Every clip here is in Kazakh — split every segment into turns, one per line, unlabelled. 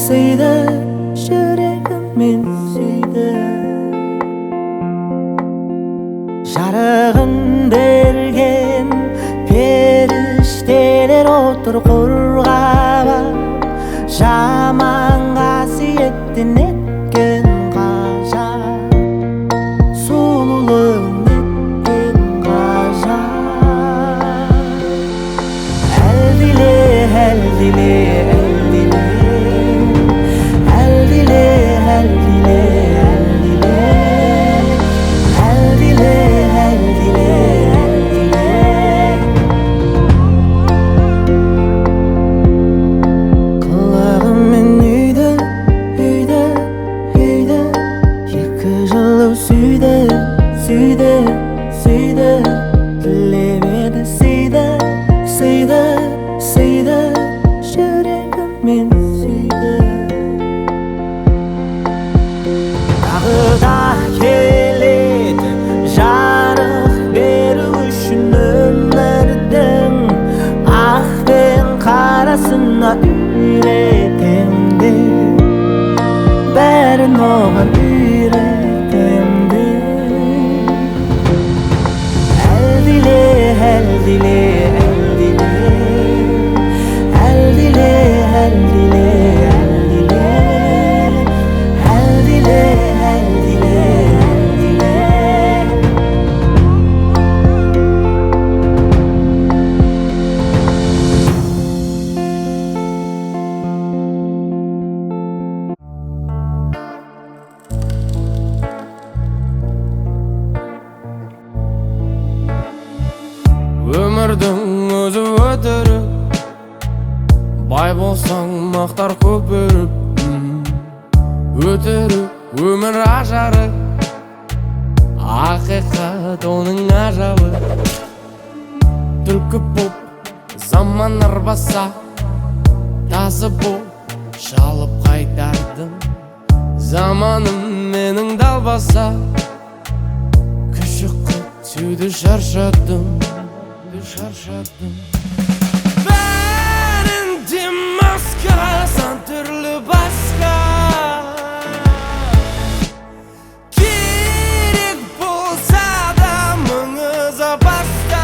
Сүйді, жүрегіммен сүйді. Жарығын берген періштелер отыр қорғап, жаман қасиеттен неткен ғажап, сұлулығың неткен ғажап. Әлдиле, әлдиле, әлдиле, әлдиле, әлдиле, әлдиле, әлдиле, әлдиле, әлдиле. Қылығымен үйді, үйді, үйді, екі жылу сүйді, сүйді, сүйді, тілеп еді сүйді, сүйді, сүйді, жүрегіммен сүйді. Тағы да келеді жарық беру үшін өмірдің ақ пен қарасына үйретем деп, бәрін оған үйретем деп. Әлдиле, әлдиле, әлдиле, әлдиле, әлдиле, әлдиле, әлдиле, әлдиле, әлдиле.
Өмірдің өзі өтірік, бай болсаң мақтар көпіріп. Өтірік өмір ажары, ақиқат оның ажалы. Түлкі боп заман арбаса, тазы боп шалып қайтардым. Заманым менің далбаса, күші күтуді шаршадым, шаршадым. Бәрінде маска, сан түрлі басқа. Керек болса да мыңы запаста.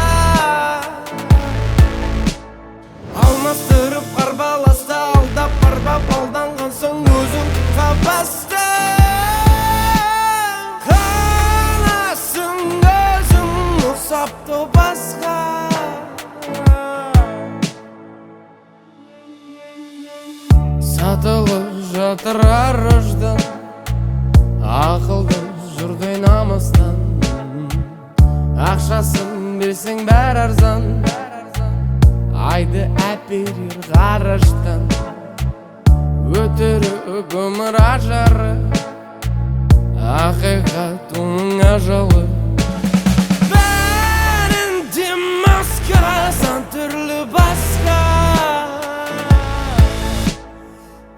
Алмастырып қарбаласта, алдап арбап алданған соң өзің қапаста. Қаласың өзің ұқсап топасқа. Сатылып жатыр арыждан, ақылды жұрдай намыстан. Ақшасын берсең бәрі арзан, айды әперер ғарыштан. Өтірік өмір ажары, ақиқат оның ажалы. Бәрінде маска, сан түрлі басқа.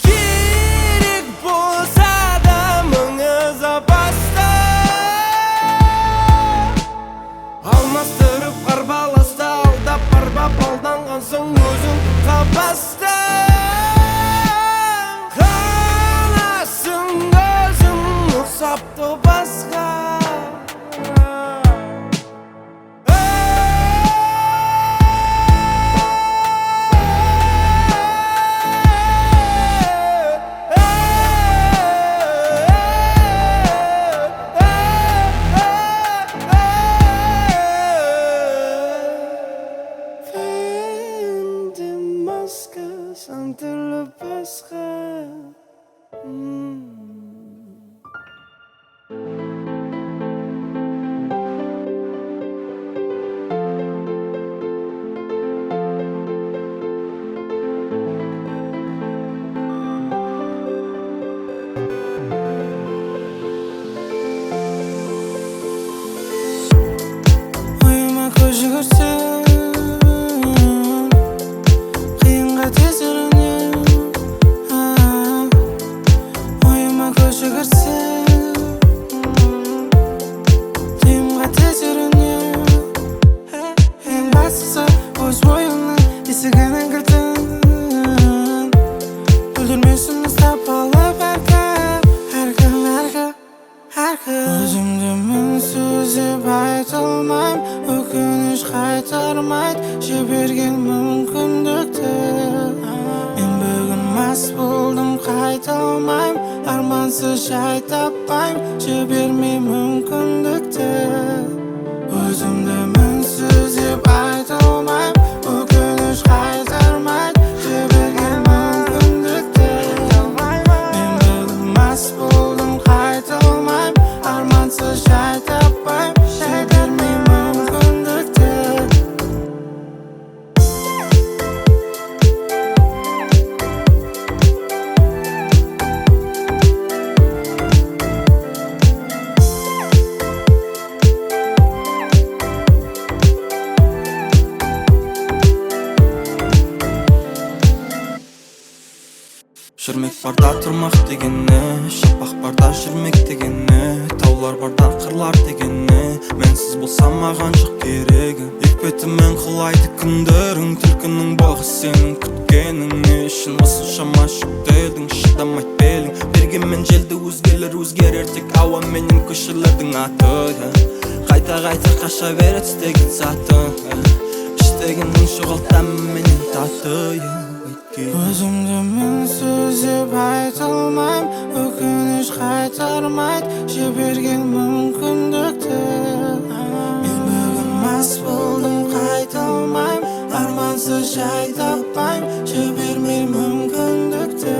Керек болса да мыңы запаста. Алмастырып қарбаласта, алдап арбап алданған соң өзің қапаста. Қаласың өзің ұқсап топасқа.
болдым, қайта алмаймын. Армансыз жай таппаймын, жібермей мүмкіндікті. Өзімді мінсіз деп айта алмаймын, өкініш қайтармайды жіберген мүмкіндікті. Мен бүгін мас болдым, қайта алмаймын. Армансыз жай таппаймын, жібермей мүмкіндікті.
Жүрмек барда тұрмақ дегені, шапақ барда жүрмек дегені, таулар барда қырлар дегені, менсіз болса маған жоқ керегі. Екпетімен құлайды күндерің, түлкінің боғы сенің күткенің. Не үшін осыншама жүктелдің, шыдамайды белің. Бергенмен желді өзгелер өзгерер, тек ауаменен көшелердің аты. Қайта-қайта қаша береді істеген заты, іштегенің жоғалтамын менен таты.
Өзімді мінсіз деп айта алмаймын, өкініш қайтармайды жіберген мүмкіндікті. Мен бүгін мас болдым, қайта алмаймын. Армансыз жай таппаймын, жібермей мүмкіндікті.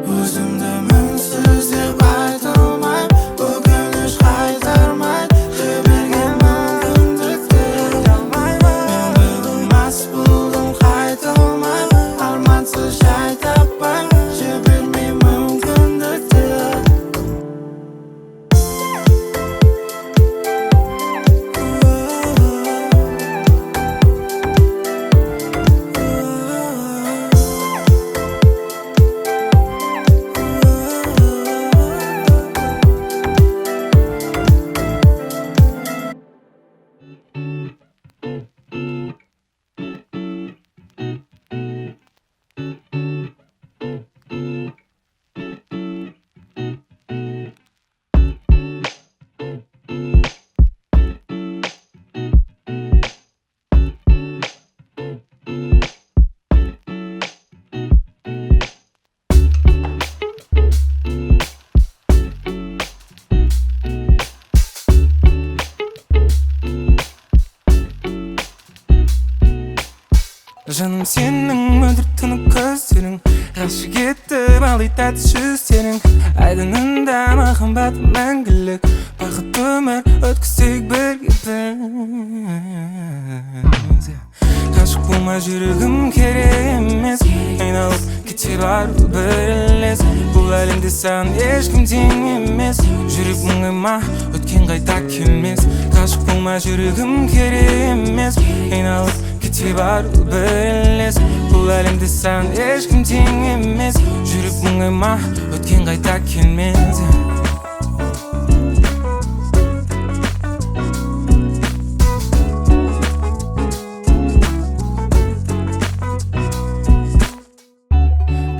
Өзімді мінсіз деп айта алмаймын, өкініш қайтармайды жіберген мүмкіндікті. Мен бүгін мас болдым, қайта алмаймын. Армансыз жай таппаймын, жібермей мүмкіндікті.
Жаным, сенің мөлдір тұнық көздерің, ғашық етіп алдайды тәтті жүздерің. Айдынында махаббат мәңгілік, бақытты өмір өткізсек бірге біз. Ғашық болма, жүрегім керек емес, айналып кете бару бір елес. Бұл әлемде саған ешкім тең емес, жүрек мұңайма, өткен қайта келмес. Ғашық болма, жүрегім керек емес, айналып кете бару бір елес. Бұл әлемде саған ешкім тең емес, жүрек мұңайма, өткен қайта келмес.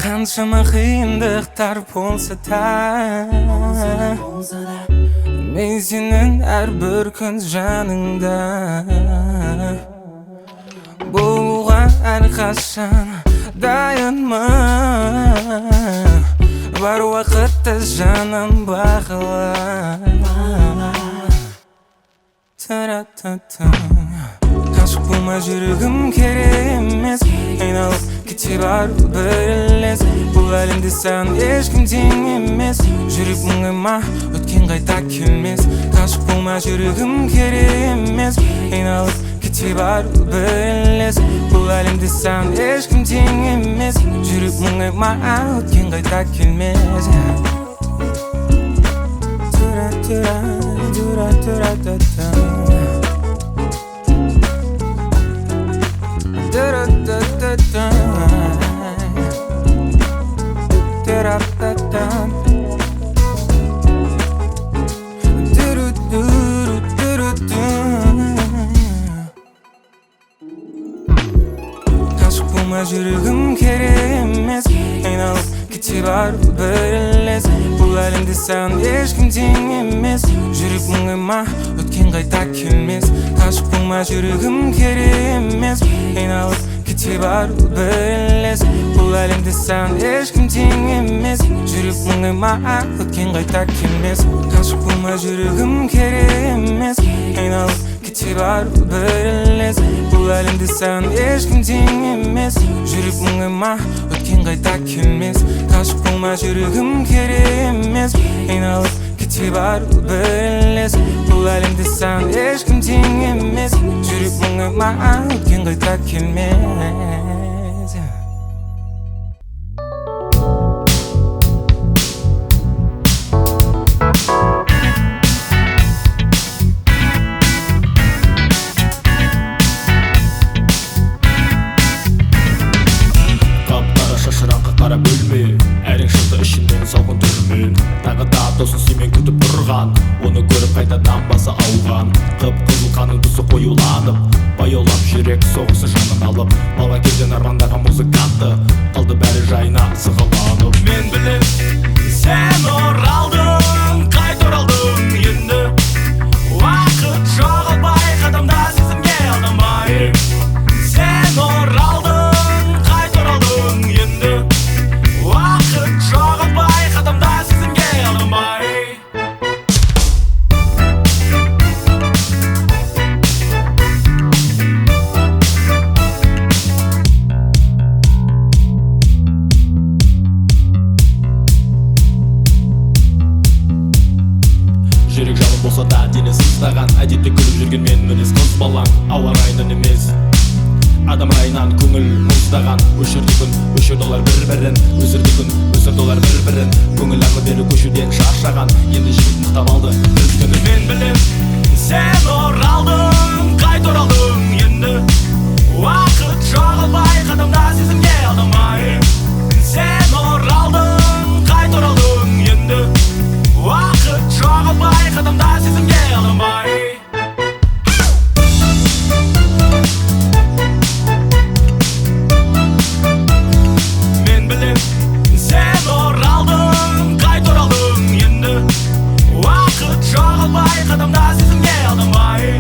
Қаншама қиындықтар болса да, мен сенің әрбір күн жаныңда болуға әрқашан дайынмын. Бар уақытта жаным бақылап. Та-ра-та-та. Ғашық болма, жүрегім керек емес, айналып кете бару бір елес. Бұл әлемде саған ешкім тең емес, жүрек мұңайма, өткен қайта келмес. Ғашық болма, жүрегім керек емес, айналып кете бару бір елес. Бұл әлемде саған ешкім тең емес, жүрек мұңайма, өткен қайта келмес. Тура-тура, тура-тура-та-та. Тура-та-та-та. Тура-та-та. Туру-туру-туру-ту. Ғашық болма, жүрегім керек емес, айналып кете бару бір елес. Бұл әлемде саған ешкім тең емес, жүрек мұңайма, өткен қайта келмес. Ғашық болма, жүрегім керек емес, айналып кете кете бару бір елес. Бұл әлемде саған ешкім тең емес. Жүрек мұңайма, өткен қайта келмес. Ғашық болма, жүрегім керек емес. Айналып кете бару бір елес. Бұл әлемде саған ешкім тең емес. Жүрек мұңайма, өткен қайта келмес. Ғашық болма, жүрегім керек емес. Айналып кете бару бір елес. Бұл әлемде саған ешкім тең емес. Жүрек мұңайма, өткен қайта келмес.
Қап-қара шашыраңқы қара бөлме, әрең шықты ішімнен салқын түрмен. Тағы да тосын сүймен күтіп тұрған, оны көріп қайтадан басы ауған. Қып-қызыл қаның түсі қоюланып, баяулап жүрек соғысы жанын алып. Бала кезден армандаған музыкантты, қалды бәрі жайына сығаланып.
Мен білем, сен оралдың, қайта оралдың енді. Уақыт жоғалтпай, қадамда сезімге алданбай. Сен оралдың, қайта оралдың енді. Уақыт жоғалтпай, қадамда сезімге алданбай.
Жүрек жалын болса да дене сыздаған, әдетте күліп жүрген мен мінез қыз балаң. Ауа райынан емес, адам райынан көңіл мұздаған. Өшірді күн, өшірді олар бір-бірін, өсірді күн, өсірді олар бір-бірін. Көңіл арлы бері көшуден шаршаған, енді жігіт мықтап алды тізгінін.
Мен білем, сен оралдың, қайта оралдың енді. Уақыт жоғалтпай, қадамда сезімге алданбай. Сен оралдың, қайта оралдың енді. Уақыт жоғалтпай, қадамда сезімге алданбай. Мен білем, сен оралдың, қайта оралдың енді. Уақыт жоғалтпай, қадамда сезімге алданбай.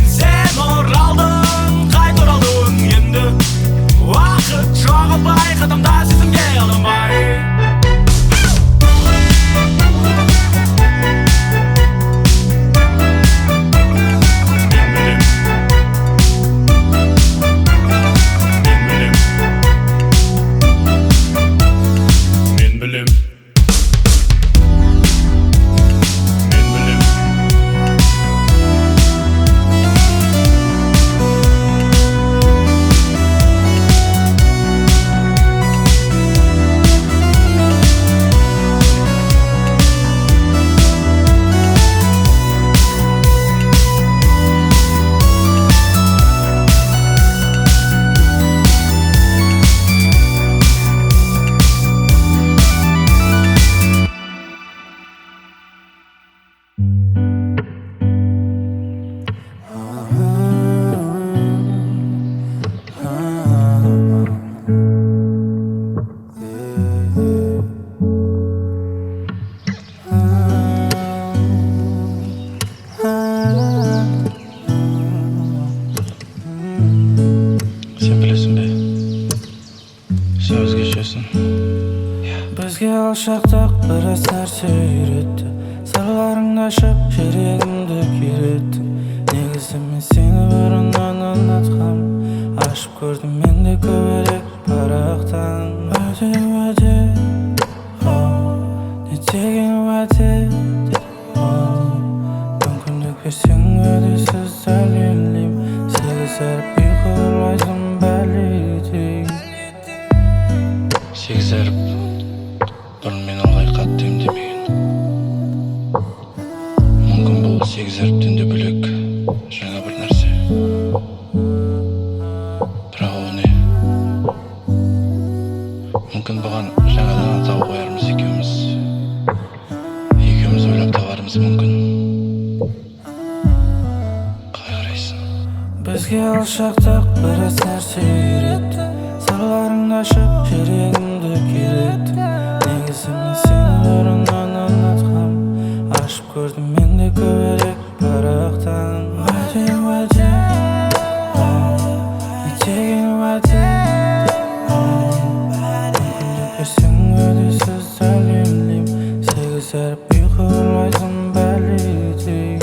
Сен оралдың, қайта оралдың енді. Уақыт жоғалтпай, қадамда сезімге алданбай.
Мен білем, мен білем, мен білем.
Сен білесің бе, сен өзгешесің.
Бізге алшақтық біраз нәрсе үйретті. Сырларыңды ашып, жүрегімді күйреттің. Негізі мен сені бұрыннан ұнатқам. Ашып көрдім мен де көбірек парақтан. Уәде, уәде, оу, не деген уәде, оу. Мүмкіндік берсең уәдесіз дәлелдейм. Сегіз әріп ұйқы ұрлайсың бәледей.
Сегіз әріп бұрын мен ылғи қатты емдемеген. Мүмкін бұл сегіз әріптен де бөлек жаңа бір нәрсе. Бірақ ол не? Мүмкін бұған жаңадан атау қоярмыз екеуміз. Екеуміз ойлап табармыз мүмкін. Қалай қарайсың?
Бізге алшақтық біраз нәрсе үйретті. Сырларыңды ашып, жүрегімді күйреттің. Негізі мен сені бұрыннан ұнатқам. Ашып көрдім мен де көбірек парақтан. Уәде, уәде, оу, не деген уәде. Уәдесіз әлемдейм. Сегіз әріп ұйқы ұрлайтын бәледей.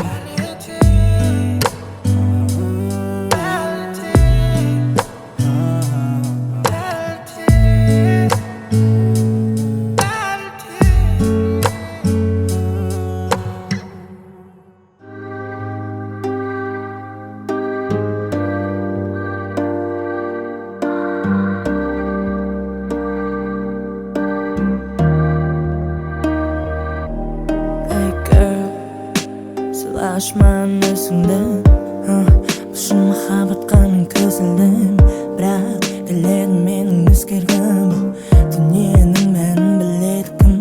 Hey girl, сыйлашман өзіңді. Шын махаббатқа мен көз ілдім, бірақ тіледім менің өзгергім. Бұл дүниенің мәнін біледі кім?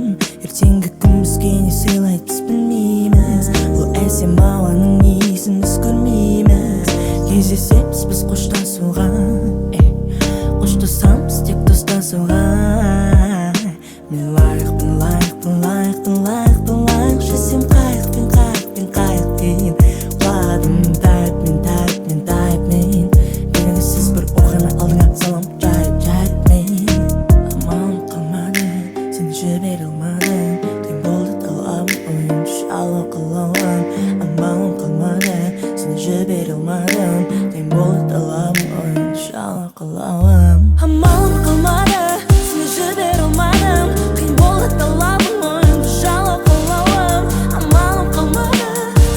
Ертеңгі күн бізге не сыйлайды, біз білмейміз. Бұл әсем ауаның иісін біз көрмейміз. Кездесеміз біз қоштасуға, ей, қоштасамыз тек достасуға. Мен лайықпын, лайықпын, лайықпын, лайықпын, лайық. Жүзем қайықпен, қайықпен, қайықпен. Құладым тайып мен, тайып мен, тайып мен. Белгісіз бір оқиғаны алдыңа салам жайып, жайып мен. Амалым қалмады, сені жібере алмадым. Қиын болды талабым, ойымды шала қалауым. Амалым қалмады, сені жібере алмадым. Қиын болды талабым, ойымды шала қалауым. Амалым қалмады, сені жібере алмадым. Қиын болды талабым, ойымды шала қалауым. Амалым қалмады,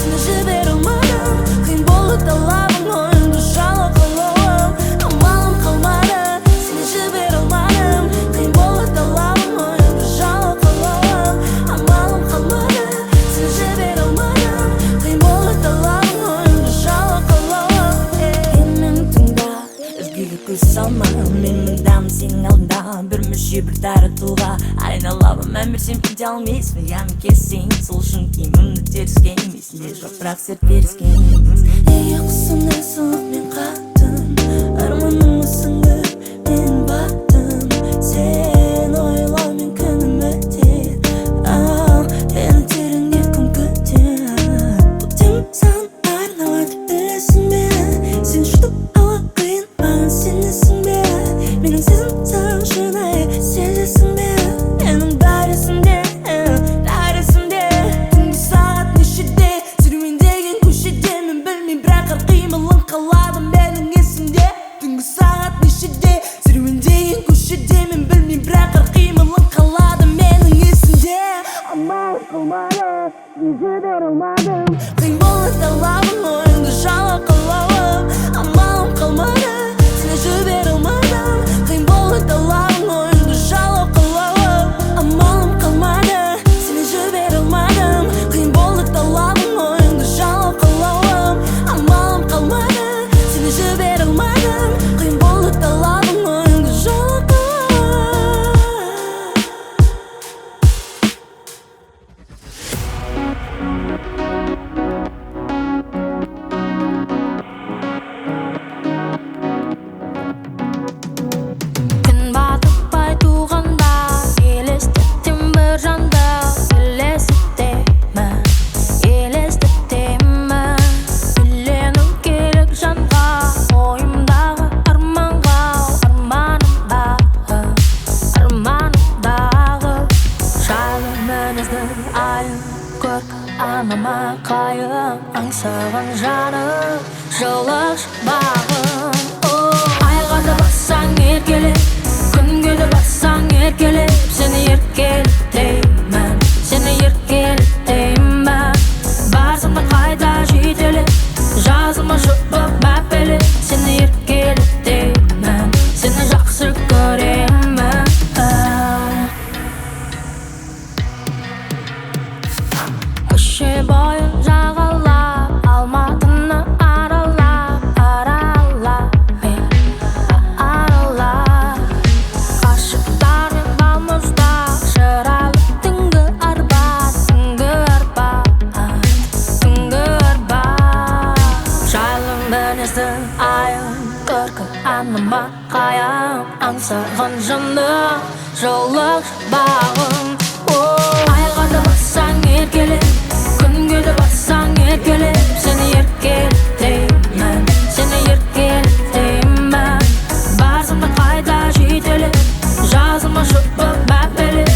сені жібере алмадым. Қиын болды талабым, ойымды шала қалауым. Амалым қалмады, сені жібере алмадым. Қиын болды талабым, ойымды шала қалауым. Амалым қалмады, сені жібере алмадым. Қиын болды талабым, ойымды шала қалауым. Ей, мені тыңда, өзгеге көз салма. Мен мындамын сенің алдында, бір мүше, бір дара тұлға. Айналамын, мән берсем кете алмайсың. Я мен келсең, сол үшін киімімді теріскен. Есімде жоқ, бірақ серт беріскен. Неге құсымдай сұлық мен қаттым? Арманыма сүңгіп мен баттым. Сен ойлаумен күнім өтер. Ал мені тереңде кім күтер? Бұл демім саған арналады, білесің бе? Сен жұтып ала қиын маған, сенесің бе? Менің сезім саған шынайы, сезесің бе? Менің бәрі есімде, бәрі есімде. Түнгі сағат нешеде, серуендеген көшеде. Мен білмеймін, бірақ әр қимылың қалады менің есімде. Түнгі сағат нешеде, серуендеген көшеде. Мен білмеймін, бірақ әр қимылың қалады менің есімде. Амал қалмады, жібере алмадым. Қиын болды талабым, ойымды шала қалауым. Амалым қалмады, сені жібере алмадым. Қиын болды талабым, ойымды шала қалауым. Амалым қалмады, сені жібере алмадым. Қиын болды талабым, ойымды шала қалауым. Амалым қалмады, сені жібере алмадым. Қиын болды талабым, ойымды шала қалауым.
Күн батып ай туғанда елестетем бір жанды, елестетемін, елестетемін. Үйлену керек жанға, ойымдағы арманға, арманымдағы, арманымдағы. Жайлы мінезді айым, көркі анама қайым, аңсаған жаным, жылы шуағым. Айға да барсаң еркелеп, күнге де барсаң еркелеп, сені еркелетемін, сені еркелетемін. Барсам да қайда жетелеп, жазылма жұбып мәпелеп, сені еркелетемін, сені жақсы көремін. Көше бойын жағалап, Алматыны аралап, аралап, мен аралап. Ғашықтармен балмұздақ, шырайлы түнгі Арбат, түнгі Арбат, түнгі Арбат. Жайлы мінезді айым, көркі аныма қайым, аңсаған жаным, жылы бағым. Айға да барсаң еркелеп, күнге де барсаң еркелеп, сені еркелетемін, сені еркелетемін. Барсам да қайда жетелеп, жазылма жұбып мәпелеп,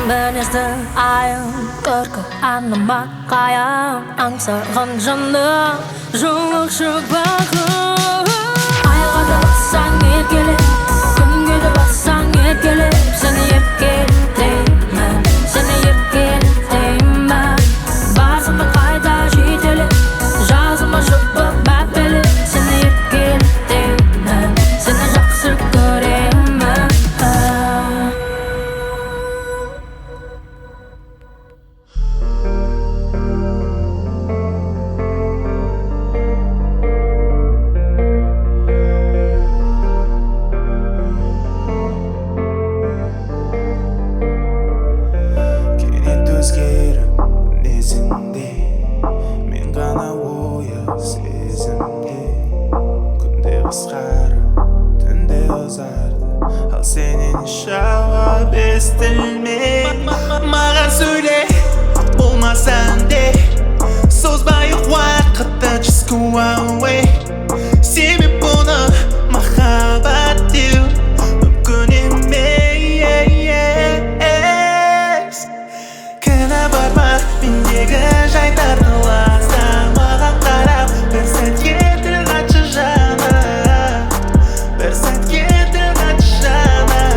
Мінезді айым, көркі аныма қайым, аңсаған жаным, жолаушы бағым. Айға да батсаң еркелеп, күнге де батсаң еркелеп, сені еркелетемін, сені еркелетемін. Барсам да қайта жетелеп, жазыма жұпып мәпелеп, сені еркелетемін, сені жақсы көремін.
Кенет өзгеріп мінезіңде, мен ғана ойы сезімде. Күнде қысқарып, түнде ұзарды, ал сенен жауап естілмей. Маған сөйле, болмаса үнде, созбай уақытты, just go away. Себеп бұны махаббат деу мүмкін емес. Кінә бар ма мендегі жай тартыласа, маған қарап бір сәтке тіл қатшы жаным, бір сәтке тіл қатшы жаным.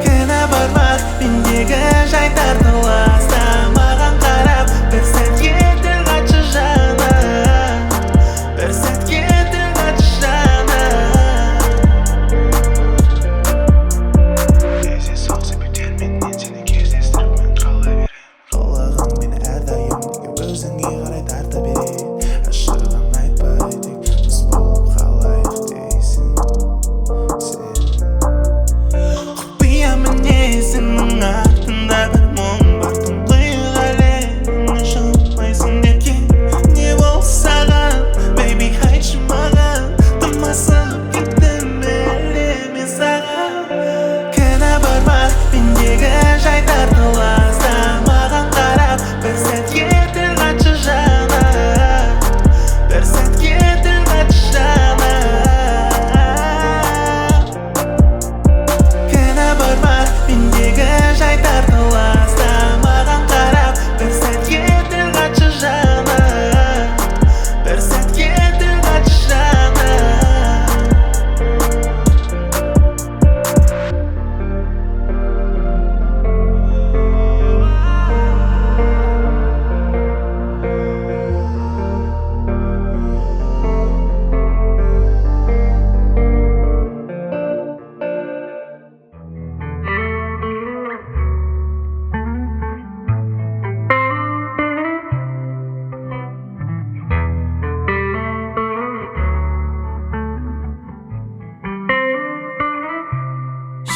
Кінә бар ма мендегі жай тартыласа, маған қарап бір сәтке тіл қатшы жаным, бір сәтке тіл қатшы жаным.
Кездейсоқ себептерменен сені кездестіріп мен қала берем.
Қылығың мені әрдайым неге өзіңе қарай тарта береді. Ашығын айтпай тек дос болып қалайық дейсің сен. Құпия мінезіңнің артында бір мұң бар, тұңғиық әлеміңнен шықпайсың неткен. Не болды саған, baby, айтшы маған, тым асығып кеттім әлде мен саған? Кінә бар ма мендегі жай тартыласа, маған қарап бір сәтке тіл қатшы жаным, бір сәтке тіл қатшы жаным. Кінә бар ма мендегі жай тартыласа, маған қарап бір сәтке тіл қатшы жаным, бір сәтке тіл қатшы жаным.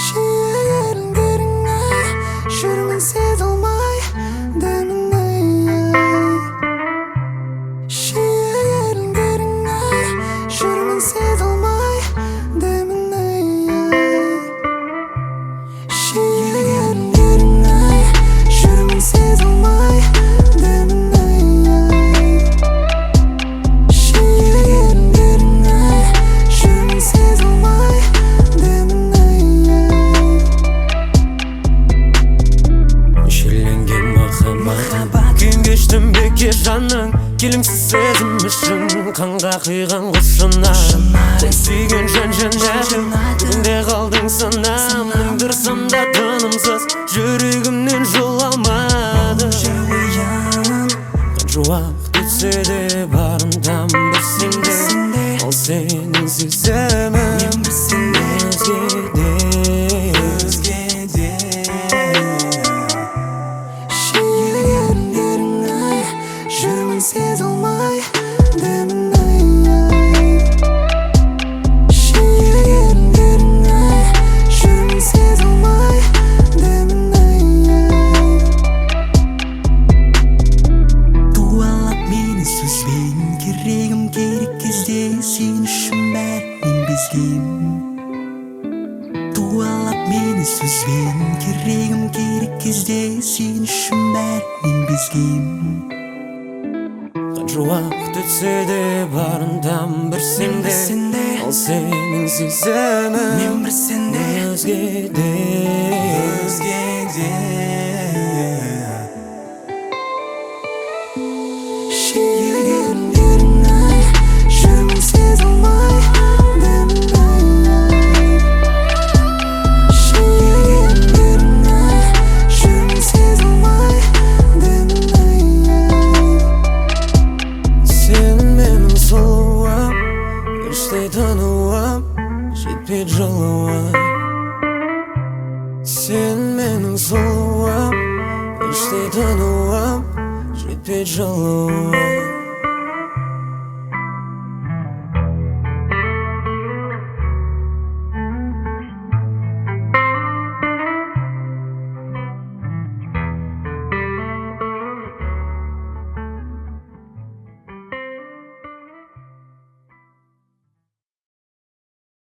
Шиелерің ай, жүрмін сезе алмай дәмін ай. Шиелерің ай, жүрмін сезе алмай дәмін ай. Шиелерің ай, жүрмін сезе алмай дәмін ай. Шиелерің ай, жүрмін сезе алмай дәмін ай.
Шерленген махаббатым, күйін кештім бекер жаның, келімсіз сезім үшін қанға құйған құшына. Сен сүйген жан жәннатым, бүгінде қалдың санам, тындырсам да тынымсыз, жүрегімнен жол алмады. Қанша уақыт өтсе де бар ынтам бір сенде, ал сенің сезімің өзгеде.
Шиелерің ай, жүрмін сезе алмай дәмін ай. Шиелерің ай, жүрмін сезе алмай дәмін ай. Дуалап мені сөзбен, керегім керек кезде сен үшін бәрінен безгем. Дуалап мені сөзбен, керегім керек кезде сен үшін бәрінен безгем.
Қанша уақыт өтсе де бар ынтам бір сенде, ал сенің сезімің
Мен бір сенде.
Өзгеде,
Өзгеде.
Шегелерің ай, жүрмін сезе алмай дәмін ай. Шегелерің ай, жүрмін сезе алмай дәмін ай.
Сен менің сұлуым, іштей тынуым, жетпейді жылуым. Сен менің сұлуым, іштей тынуым, жетпейді жылуым.